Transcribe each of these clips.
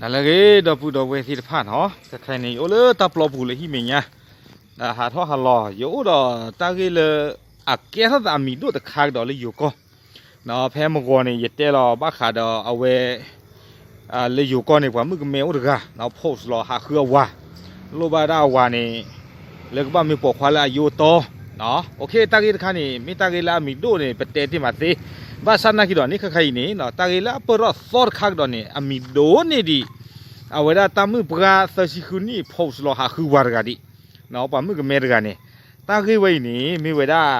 တၢ်လၢအဂ့ၤ ဒီပုၢ်ဒီဝဲၢ်သ့ၣ်တဖၣ်နီၤ, ခဲခါအံၤန့ၣ် ယအိၣ်လၢတၢ်ပျီပူၤလၢဟံၣ်မဲာ်ညါ, ဒီးဟးထီၣ်ဟးလီၤ ယအိၣ်ဒီးတၢ်ဂ့ၢ်လၢ အကဲထီၣ်သးအမံၤဒိၣ်တခါကဒီးလၢယိၤကီၢ်, ဖဲမုၢ်ဂီၤန့ၣ် ယတဲလီၤဘၣ်ဃးဒီးအဝဲ လၢယိၤကီၢ်န့ၣ် ပှၤမုၣ်ကမဲအိၣ်တဂၤ post လီၤဟးဃုအဝၤ, လိၣ်ဘၣ်ဒၣ်အဝၤန့ၣ် လၢကဘၣ်မ့ၢ်ပိာ်ခွါလၢအယိအတီ, တၢ်ဂ့ၢ်တခါန့ၣ် မ့ၢ်တၢ်ဂ့ၢ်လၢအမံၤဒိၣ်န့ၣ် ပတဲတ့ၢ်မးသ့, ဘၣ်ဆၣ်နာ်က့ဒီးန့ၣ် ခဲခါအံၤန့ၣ် တၢ်ဂ့ၢ်လၢအပၢၢ်ထီၣ်သီတခါကဒီးန့ၣ် အမံၤဒိၣ်န့ၢ်ဒံး အဝဲဒၣ်တၢ်မုၣ်ပှၢ်သၢဆံဃုနံၣ် post လီၤဟးဃုဝၤတဂၤဒံး, ပှၤမုၣ်ကမဲတဂၤန့ၣ်, တၢ်ဂ့ၢ်ဝဲအံၤန့ၣ် မ့ၢ်ဝဲဒၣ်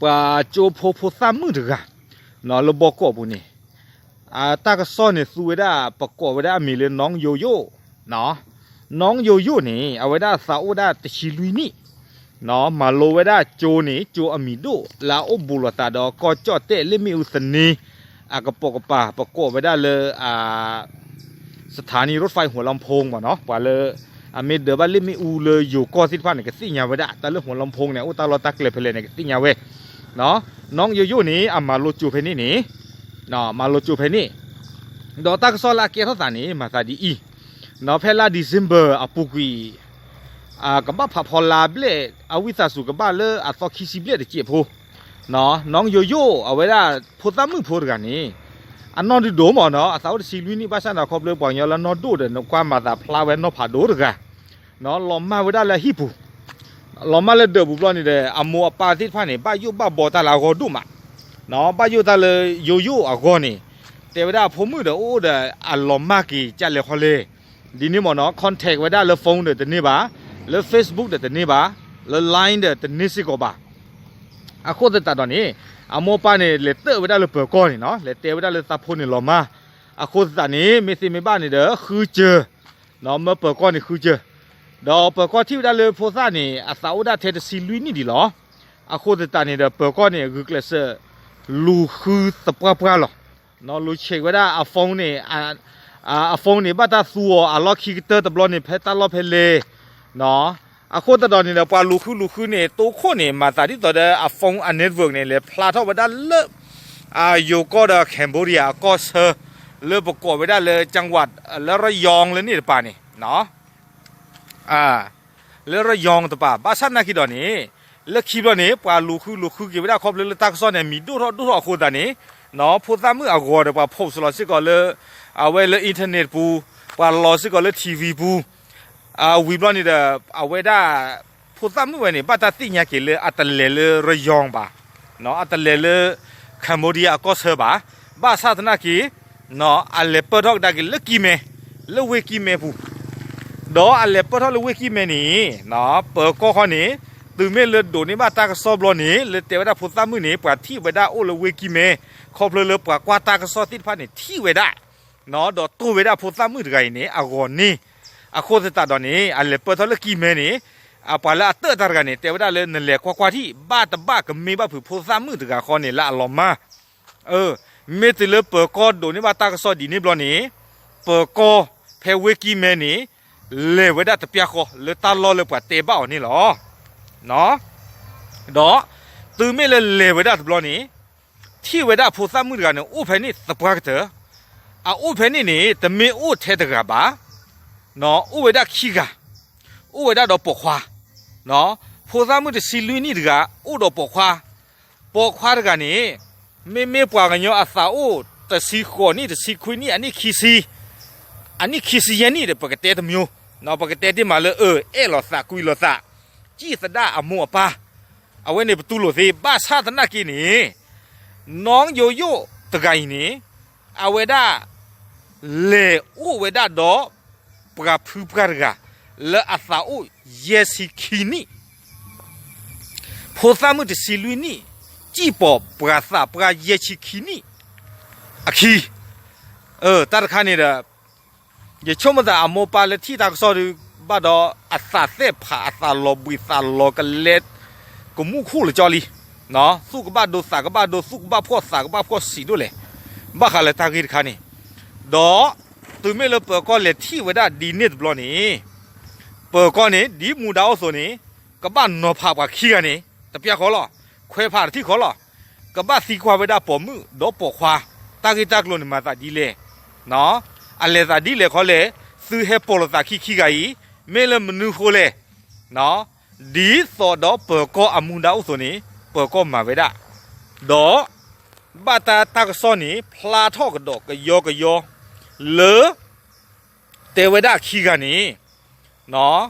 ပှၤကၠိဖိဖိသၣ်မုၣ်တဂၤ လၢဘီကီးပူၤန့ၣ်, တၢ်ကစီၣ်န့ၣ်သူဝဲဒၣ် ပကိးဝဲဒၣ်အမံၤလၢ နီၢ်ယိယိၣ်, နီၢ်ယိယိၣ်န့ၣ် အဝဲဒၣ်သးအိၣ်ဒၣ်တဆံလွံၢ်နံၣ်, မၤလိဝဲဒၣ်ကၠိန့ၣ် ကၠိအမံၤဒိၣ် လၢအအိၣ်ဘူးလိာ်သးဒီးကီၢ်ကၠီၣ်တဲၣ်လ့ၣ်မ့ၣ်အူသန့ အကပိာ်ကပၤ ပကိးဝဲဒၣ်လၢ สถานีรถไฟหัวลำโพง မ့ၢ်နီၤ, ပှၤလၢ အမ့ၢ်ဒၢးဘၣ်လ့ၣ်မ့ၣ်အူလၢယိၤကီၢ်သ့ၣ်တဖၣ်န့ၣ် ကသ့ၣ်ညါဝဲဒၣ် တၢ်လၢ หัวลำโพง န့ၣ် အိၣ်တၢ်လီၢ်တၢ်ကျဲဖဲလဲၣ်န့ၣ် ကသ့ၣ်ညါဝဲ, နီၢ်ယိယိၣ်န့ၣ် အမၤလိကၠိဖဲန့ၣ်န့ၣ်, မၤလိကၠိဖဲန့ၣ်, ဒီးတၢ်ကစီၣ်လၢအကဲထီၣ်သးန့ၣ် မၤသးဒ်အံၤ, ဖဲလါ December အပူၤကွံာ် ကဘၣ်ဖးဖီလာ်ဘျဲၣ် အဝံသးစူၤကဘၣ်လၢအသီခံဆံဘျဲၣ်တစဲးဖိ, နီၢ်ယိယိၣ် အဝဲဒၣ်ဖိသၣ်မုၣ်ဖိတဂၤန့ၣ်, အနီၢ်ဒုးဒိၣ်မ့ၢ်နီၤ အသးအိၣ်တဆံလွံၢ်နံၣ် ဘၣ်ဆၣ်န့ၣ် ခီဖျိပှၤကညီလၢအနီၢ်ဒိၣ်ဒီး နကွၢ်မၤသးဖျါဝဲနီၢ်ဖးဒိၣ်တဂၤ, လီၤမၢ်ဝဲဒၣ်လၢအဟံၣ်ပူၤ, လီၤမၢ်လၢဒၢးပူၤဘျီန့ၣ်ဒီး အမိၢ်အပၢ်သ့ၣ်တဖၣ်န့ၣ် ဘၣ်ယိၣ်ဘၣ်ဘီတၢ်လၢအဂီၢ်ဒိၣ်မး, ဘၣ်ယိၣ်တၢ်လၢယိယိၣ်အဂီၢ်န့ၣ်, တဲဝဲဒၣ်အဖိမုၣ်ဒီးအိၣ်ဒီးအလီၤမၢ်က့ၤကလဲၤခီလဲၤ, ဒ်န့ၣ်မ့ၢ်နီၤ contact ဝဲဒၣ်လၢ phone ဒီးတန့ၢ်ဘၣ်, လၢ Facebook ဒီးတန့ၢ်ဘၣ်, လၢ Line ဒီးတန့ၢ်စ့ၢ်ကီးဘၣ်. အဃိသတးဒီးန့ၣ်, အမိၢ်ပၢ်န့ၣ် လဲၤတၢၣ်ဝဲဒၣ်လၢပၢၤကီၢ်န့ၣ်နီၤ လဲၤတဲဝဲဒၣ်လၢသးဖိန့ၣ်လီၤမၢ်, အဃိသတးန့ၣ် မ့ၢ်သ့မ့ၢ်ဘၣ်န့ၣ်ဒီး ဃုစၢၤ, မၢပၢၤကီၢ်န့ၣ်ဃုစၢၤ, ဒီးပၢၤကီၢ်ထံၣ်ဝဲဒၣ်လၢဖိသၣ်န့ၣ် အသးအိၣ်ဒၣ်ထဲတဆံလွံၢ်နံၣ်ဒံးလီၤ. အဃိသတးန့ၣ်ဒီး ပၢၤကီၢ်န့ၣ် ဂုာ်ကျဲးစၢး လူၤဃုသပှၢ်ပှၢ်လီၤ. လူၤဆဲးဝဲဒၣ်အ phone န့ၣ်, အ phone န့ၣ် ဘၣ်တၢ်သူအီၤအလီၢ်ခံကတၢၢ်တဘျီန့ၣ် ဖဲတၢ်လီၢ်ဖဲလဲၣ်, အဃိသတးဒီးန့ၣ်ဒီး ပှၤလူၤဃုလူၤဃုန့ၣ် တိခိၣ်န့ၣ် မၤသးဒ်သိးဒီးအ phone အ network န့ၣ် လဲၤဖျါထီၣ်ဝဲဒၣ်လၢ ယိၤကီၢ်ဒီး Cambodia အကီၢ်ဆၢ လၢပကိးဝဲဒၣ်လၢ จังหวัด လၢ ระยอง လၢန့ၣ်တပၤန့ၣ် လၢ ระยอง တပၤ ဘၣ်ဆၣ်သနာ်က့ဒီးန့ၣ်, လၢခံဘျီန့ၣ် ပှၤလူၤဃုလူၤဃုက့ၤဝဲဒၣ် ခီဖျိလၢတၢ်ကစီၣ်န့ၣ် မံၤဒိၣ်ထီၣ်ဒိၣ်ထီၣ်အဃိသတးန့ၣ်, ဖိသၣ်မုၣ်အဂီၤဒီး ပှၤ post လီၤစ့ၢ်ကီးလၢ အဝဲလၢ internet ပူၤ, ပှၤလီၤစ့ၢ်ကီးလၢ TV ပူၤ, ဝံၤဘျီန့ၣ်ဒီး အဝဲဒၣ် ဖိသၣ်မုၣ်ဝဲန့ၣ် ဘၣ်တၢ်သ့ၣ်ညါက့ၤလၢအတလဲၤလၢ ระยอง ဘၣ်, အတလဲၤလၢ Cambodia အကီၢ်ဆၢဘၣ်, ဘၣ်ဆၣ်သနာ်က့ အလဲၤပၢၢ်ထီၣ်ကဒါက့ၤလၢကံၢ်မဲ, လၢဝ့ၢ်ကံၢ်မဲပူၤ, ဒီးအလဲၤပၢၢ်ထီၣ်လၢဝ့ၢ်ကံၢ်မဲန့ၣ်, ပၢၤကီၢ်ခီန့ၣ်, တုၤမ့ၢ်လၢဒိးန့ၢ်ဘၣ်တၢ်ကစီၣ်ဘျီန့ၣ် လၢတဲဝဲဒၣ်ဖိသၣ်မုၣ်န့ၣ် ပှၤထံၣ်ဝဲဒၣ်အိၣ်လၢဝ့ၢ်ကံၢ်မဲ, ခီဖျိလၢပှၤကွၢ်တၢ်ကစီၣ်သ့ၣ်တဖၣ်န့ၣ် ထံၣ်ဝဲဒၣ်, ဒီးတိၢ်ဝဲဒၣ်ဖိသၣ်မုၣ်တဂၤအံၤန့ၣ် အဂီၤန့ၣ်, အဃိသတးဒီးန့ၣ် အလဲၤပၢၢ်ထီၣ်လၢကံၢ်မဲန့ၣ်, အပှၤလၢအတၢၣ်တၢ်တဂၤန့ၣ် တဲဝဲဒၣ်လၢနလဲၤကွၢ်ကွၢ်ထံၣ် ဘၣ်တဘၣ်ကမ့ၢ်ဘၣ်ဖုးဖိသၣ်မုၣ်တဂၤဃီန့ၣ်လၢအလီၤမၢ် မ့ၢ်တုၤလၢပၢၤကီၢ်ဒိးန့ၢ်ဘၣ်တၢ်ကစီၣ်ဒ်န့ၣ်ဘျီန့ၣ်, ပၢၤကီၢ်ဖဲဝ့ၢ်ကံၢ်မဲန့ၣ်, လဲၤဝဲဒၣ်တပျၢ်ဃီလၢတၢ်လီၢ်လၢပှၤတဲဘၣ်အီၤန့ၣ်လီၤ. ဒီး, တုၤမ့ၢ်လၢလဲၤဝဲဒၣ်တဘျီန့ၣ်, ထံၣ်ဝဲဒၣ်ဖိသၣ်မုၣ်တဂၤန့ၣ် အိၣ်ဖဲန့ၣ်သပှၢ်ကတၢၢ်, အအိၣ်ဖဲန့ၣ်န့ၣ် တမ့ၢ်အိၣ်ထဲတဂၤဘၣ်, အိၣ်ဝဲဒၣ်ခံဂၤ, အိၣ်ဝဲဒၣ်ဒီးပိာ်ခွါ, ဖိသၣ်မုၣ်တဆံလွံၢ်နံၣ်တဂၤ အိၣ်ဒီးပိာ်ခွါ, ပိာ်ခွါတဂၤန့ၣ်, မ့မ့ၢ်ပှၤကညီအသးအိၣ်တဆံဃိးနံၣ် တဆံခွံနံၣ် အနံၣ်ခံဆံ, အနံၣ်ခံဆံယဲၢ်နံၣ်ဒီး ပကတဲတမျိုး, ပကတဲတ့ၢ်မးလၢအအဲၣ်လိာ်သးကွံလိာ်သး, စံၣ်သဒၣ်အမိၢ်အပၢ်, အဝဲန့ၣ်ပတူၢ်လိာ်သ့ ဘၣ်ဆၣ်သနာ်က့န့ၣ်, နီၢ်ယိယိၣ်တဂၤအံၤန့ၣ်, အဝဲဒၣ် လဲၤအိၣ်ဝဲဒၣ်ဒီး ပှၤဖုပှၢ်တဂၤ လၢအသးအိၣ်ယဲၢ်ဆံခံနံၣ်, ဖိသၣ်မုၣ်တဆံလွံၢ်နံၣ်, စံၣ်ပိာ်ပှၤသးပှၢ်ယဲၢ်ဆံခံနံၣ်, အခံ, တၢ်တခါန့ၣ်ဒီး, ယဆိကမိၣ်သးအမိၢ်ပၢ်လၢထံၣ်တၢ်ကစီၣ်ဒုးဘၣ်ဒီး အသးသ့ၣ်ဖး အသးလီၤဘှံးသးလီၤကလဲ, ကမူၣ်ခူၣ်လၢကၠီလံ, သူၣ်ကဘၣ်ဒိ သးကဘၣ်ဒိ သူၣ်ကဘၣ်ဖှီၣ် သးကဘၣ်ဖှီၣ်ဆံးဒိၣ်လဲၣ်, ဘၣ်ဃးလၢတၢ်ဂ့ၢ်တခါန့ၣ်, ဒီး, တုၤမ့ၢ်လၢပၢၤကီၢ်လဲၤထံၣ်ဝဲဒၣ်ဒ်န့ၣ်တဘျီန့ၣ်, ပၢၤကီၢ်န့ၣ် ဒ်မူဒါအိၣ်အသိးန့ၣ်, ကဘၣ်နီၤဖးပှၤခံဂၤန့ၣ်, တပျၢ်ဃီလီၤ, ခွဲးဖးတထံၣ်ဃီလီၤ, ကဘၣ်သံကွၢ်ဝဲဒၣ်ပိာ်မုၣ် ဒီးပိာ်ခွါ, တၢ်ဂ့ၢ်တၢ်ကျိၤန့ၣ်မၤသးဒ်လဲၣ်, နီၢ် အလဲၤသးဒ်လဲၣ်ခီလဲၣ်, သုဟဲပိာ်လိာ်သးခံခံဂၤအံၤ မ့ၢ်လၢမနုၤဃိလဲၣ်, ဒ်သိးဒီးပၢၤကီၢ်အမူဒါအိၣ်အသိးန့ၣ် ပၢၤကီၢ်မၤဝဲဒၣ်, ဒီး ဘၣ်တၢ်တၢ်ကစီၣ်န့ၣ် ဖျါထီၣ်ကဒီးကယီကယီ လၢ တဲဝဲဒၣ်ခံဂၤန့ၣ်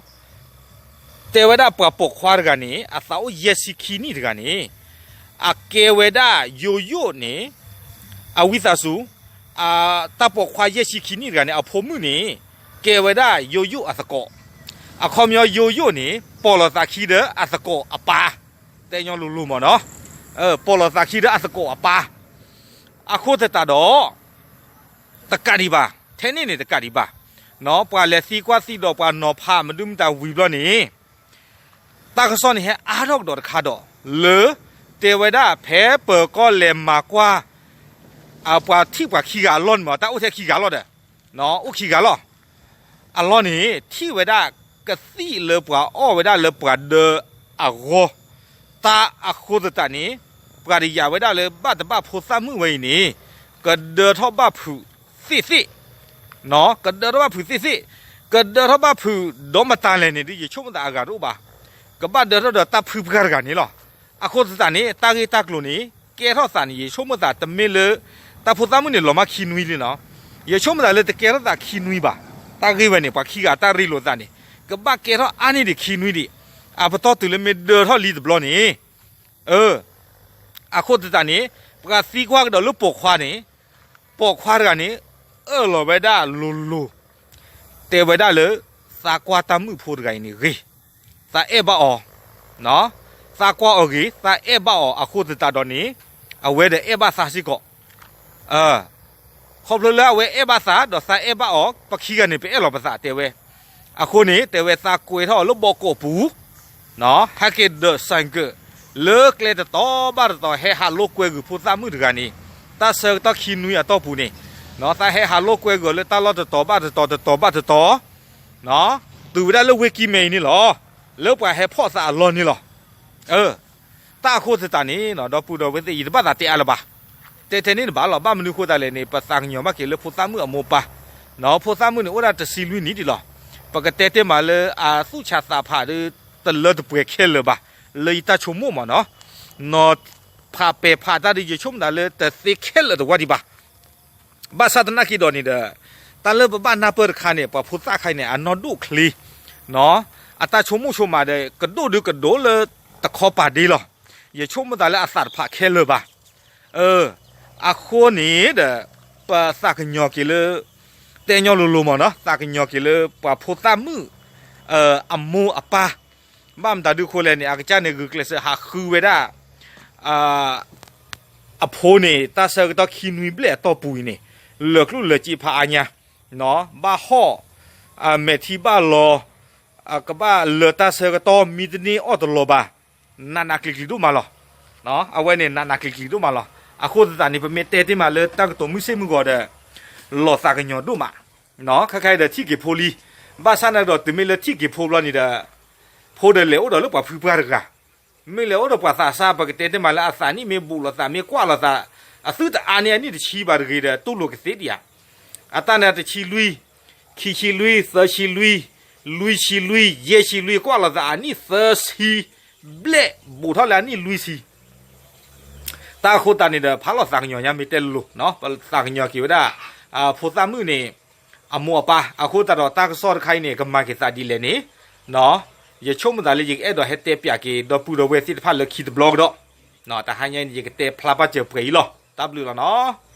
တဲဝဲဒၣ်ပှၤပိာ်ခွါတဂၤန့ၣ် အသးအိၣ်ယဲၢ်ဆံခံနံၣ်တဂၤန့ၣ် အကဲဝဲဒၣ်ယိယိၣ်န့ၣ် အဝံသးစူၤ တၢ်ပိာ်ခွါယဲၢ်ဆံခံနံၣ်တဂၤန့ၣ် အဖိမုၣ်န့ၣ် ကဲဝဲဒၣ်ယိယိၣ်အသကိး, အခီပညီယိယိၣ်န့ၣ် ပိာ်လိာ်သးခံဒီးအသကိးအပၢ်, တဲညီလိၤလိၤမးနီၤ, ပိာ်လိာ်သးခံဒီးအသကိးအပၢ်, အဃိသတးဒီး တကးဒံးဘၣ်, ထဲန့ၣ်န့ၣ်တကးဒံးဘၣ်, ပှၤလဲၤသံကွၢ်သံဒိးပှၤနီၤဖးမနုၤမတၤဝံၤဘျီန့ၣ် တၢ်ကစီၣ်န့ၣ်ဟဲအါထီၣ်ကဒီးတခါဒီး လၢ တဲဝဲဒၣ်ဖဲပၢၤကီၢ်လဲၤမၤကွၢ် ပှၤထံၣ်ပှၤခံဂၤအလီၢ်န့ၣ်မး တၢ်အိၣ်ထဲခံဂၤလီၤဒီး အိၣ်ခံဂၤလီၤ အလီၢ်န့ၣ် ထံၣ်ဝဲဒၣ်ကသံၣ်လၢပှၤအီၣ်ဝဲဒၣ်လၢပှၤဒၢအဂီၢ်, တၢ်အဃိသတးန့ၣ် ပှၤတယာ်ဝဲဒၣ်လၢဘၣ်တဘၣ်ဖိသၣ်မုၣ်ဝဲအံၤန့ၣ် ကဒၢထီၣ်ဘၣ်ဖုးသ့ၣ်သ့ၣ်, ကဒၢထီၣ်ဘၣ်ဖုးသ့ၣ်သ့ၣ်, ကဒၢထီၣ်ဘၣ်ဖုးဒီးမတၤလဲၣ်န့ၣ် ဒ်ယဆိကမိၣ်သးအဂၤတအိၣ်ဘၣ်, ကဘၣ်ဒၢထီၣ်ဒီးတၢ်ဖုပှၢ်တဂၤန့ၣ်လီၤ. အဃိသတးန့ၣ် တၢ်ဂ့ၢ်တၢ်ကျိၤန့ၣ် ကဲထီၣ်သးန့ၣ် ယဆိကမိၣ်သးတမ့ၢ်လၢ တၢ်ဖိသၣ်မုၣ်န့ၣ်လီၤမးခံနွံလံနီၤ, ယဆိကမိၣ်သးလၢတကဲထီၣ်သးခံနွံဘၣ်, တၢ်ဂ့ၢ်ဝဲန့ၣ် ပှၤခံဂၤတၢ်ရ့လိာ်သးန့ၣ် ကဘၣ်ကဲထီၣ်အါန့ၢ်ဒံးခံနွံဒံး, အပတီၢ်တုၤလၢမ့ၢ်ဒၢထီၣ်လံတဘျီန့ၣ် အဃိသတးန့ၣ် ပှၤသံကွၢ်ကဒီးလၢပိာ်ခွါန့ၣ်, ပိာ်ခွါတဂၤန့ၣ် အၢၣ်လီၤဝဲဒၣ်လိၤလိၤ, တဲဝဲဒၣ်လၢ သးကွၢ်တၢ်မုၣ်ဖိတဂၤအံၤန့ၣ်ဂ့ၤ, သးအဲၣ်ဘၣ်အီၤ, သးကွၢ်အီၤဂ့ၤ သးအဲၣ်ဘၣ်အီၤအဃိသတးဒီးန့ၣ် အဝဲဒီးအဲၣ်ဘၣ်သးစ့ၢ်ကီး ခီဖျိလၢအဝဲအဲၣ်ဘၣ်သးဒီးသးအဲၣ်ဘၣ်အီၤ ပခံဂၤန့ၣ် ပအဲၣ်လီၤပသးတဲဝဲ, အဃိန့ၣ် တဲဝဲသးကွဲထီၣ်အီၤလၢဘီကီးပူၤ, ဟဲက့ၤဒၢးစဲးကၢး လၢကျဲတတီၤဘၣ်တတီၤ ဟဲဟးလိာ်ကွဲဂုာ်ဖိသၣ်မုၣ်တဂၤန့ၣ်, တၢ်ဆၢကတီၢ်ခံနွံအတီၢ်ပူၤန့ၣ်, သးဟဲဟးလိာ်ကွဲဂုာ်အီၤလၢတၢ်လီၢ်တတီၤဘၣ်တတီၤ တတီၤဘၣ်တတီၤ, တုၤဝဲဒၣ်လၢဝ့ၢ်ကံမဲအံၤန့ၣ်လီၤ, လၢပှၤဟဲဖီၣ်သးအလီၢ်န့ၣ်လီၤ. တၢ်အဃိသတးန့ၣ် ဒီပုၢ်ဒီဝဲၢ်သ့ၣ် ယတဘၣ်သးတဲအါလၢၤဘၣ်, တဲထဲန့ၣ်တဘၣ်လီၤ. ဘၣ်မနုၤဃိသတးလဲၣ်န့ၣ် ပသးကညီၤဘၣ်က့ၤလၢဖိသၣ်မုၣ်အမိၢ်ပၢ်, ဖိသၣ်မုၣ်န့ၣ် အိၣ်ဒၣ်တဆံလွံၢ်နံၣ်ဒံးလီၤ. ပကတဲတ့ၢ်မးလၢအသူၣ်ဆးသးဖးဒီး တလၢတပှဲၤခဲလၢာ်ဘၣ်, လၢယတၢ်ဆိကမိၣ်မးနီၤ, နီၤဖးပဲာ်ဖးတၢ်ဒီး ယဆိကမိၣ်သးလၢတသ့ခဲလၢာ်တဝၢ်ဒံးဘၣ်. ဘၣ်ဆၣ်သနာ်က့ဒီးန့ၣ်ဒီး တၢ်လၢပဘၣ်နၢ်ပၢၢ်တခါန့ၣ် ပှၤဖိသၣ်ခါအံၤန့ၣ် အနီၢ်ဒိၣ်ချ့, အတၢ်ဆိကမိၣ်ဆိကမးဒီး ကဒိၣ်ဒုးကဒိၣ်လၢတခီပၤဒ့လီၤ. ယဆိကမိၣ်သးလၢအသးတဖးခဲလၢာ်ဘၣ်. အဃိန့ၣ်ဒီး ပသးကညီၤက့ၤလၢ တဲညီလိၤလိၤမးနီၤ, သးကညီၤက့ၤလၢပှၤဖိသၣ်မုၣ် အမိၢ်အပၢ်, ဘၣ်မတၤဒုးဃိလဲၣ်န့ၣ် အကစၢ်န့ၣ်ဂုာ်ကျဲးစၢးဟးဃုဝဲဒၣ် အဖိန့ၣ် တၢ်ဆၢကတီၢ်ခံနွံဘျဲၣ်အတီၢ်ပူၤအံၤန့ၣ် လၢာ်ကျိၣ်လၢာ်စ့ဖးအါညါ, ဘၣ်ဟီၣ်, မဲာ်ထံဘၣ်လီၤ, ကဘၣ်လၢာ်တၢ်ဆၢကတီၢ် မံတန့ၢ်အီၣ်တလီၤဘၣ်, နးနးကျံၤကျံၤဒိၣ်မးလီၤ. အဝဲန့ၣ် နးနးကျံၤကျံၤဒိၣ်မးလီၤ. အဃိသတးန့ၣ် ပမ့ၢ်တဲတ့ၢ်မးလၢတၢ်ကတိၤမုၢ်ဆ့ၣ်မုၢ်ဂီၤဒီး လီၤသးကညီၤဒိၣ်မး, ခဲခါအံၤဒီးထံၣ်က့ၤဖိလံ, ဘၣ်ဆၣ်န့ၣ်ဒီးတုၤမ့ၢ်လၢထံၣ်က့ၤဖိဘျီန့ၣ်ဒီး ဖိဒီးလဲၤအိၣ်ဒီးလၢပှၤဖုပှၢ်တဂၤ, မ့ၢ်လဲၤအိၣ်ဒီးပှၤသးစၢ် ပကတဲတ့ၢ်မးလၢအသးနံၣ်မ့ၢ်ဘူးလိာ်သးမ့ၢ်ကွၢ်လိာ်သး, အသုတအါန့ၢ်အနံၣ်တဆံဘၣ်တဂ့ၤဒီး တူၢ်လိာ်ကသ့ဒံးဧါ. အတၢ်န့ၣ်တဆံလွံၢ်, ခံဆံလွံၢ်, သၢဆံလွံၢ်, လွံၢ်ဆံလွံၢ်, ယဲၢ်ဆံလွံၢ် ကွၢ်လိာ်သးအနံၣ်သၢဆံဘျဲၣ် ဘူးထီၣ်လၢအနံၣ်လွံၢ်ဆံ တၢ်အဃိသတးန့ၣ်ဒီး ဖးလီၤသးကညီၤညါမ့ၢ်တဲလိၤလိၤ, ပသးကညီၤက့ၤဝဲဒၣ် ဖိသၣ်မုၣ်န့ၣ် အမိၢ်အပၢ်, အဃိသတးဒီးတၢ်ကစီၣ်တခါအံၤန့ၣ် ကမၤက့ၤသးဒ်လဲၣ်န့ၣ်, ယဆိကမိၣ်သးလၢယကအဲၣ်ဒိးဟဲတဲပၠးက့ၤ ဒီပုၢ်ဒီဝဲၢ်သ့ၣ်တဖၣ်လၢခံတဘျီကဒီး, တဟါညါအံၤန့ၣ် ယကတဲဖျါဘၣ်စၢၤပှဲၤအံၤလီၤ. တၢ်ဘျုးလီၤနီၤ.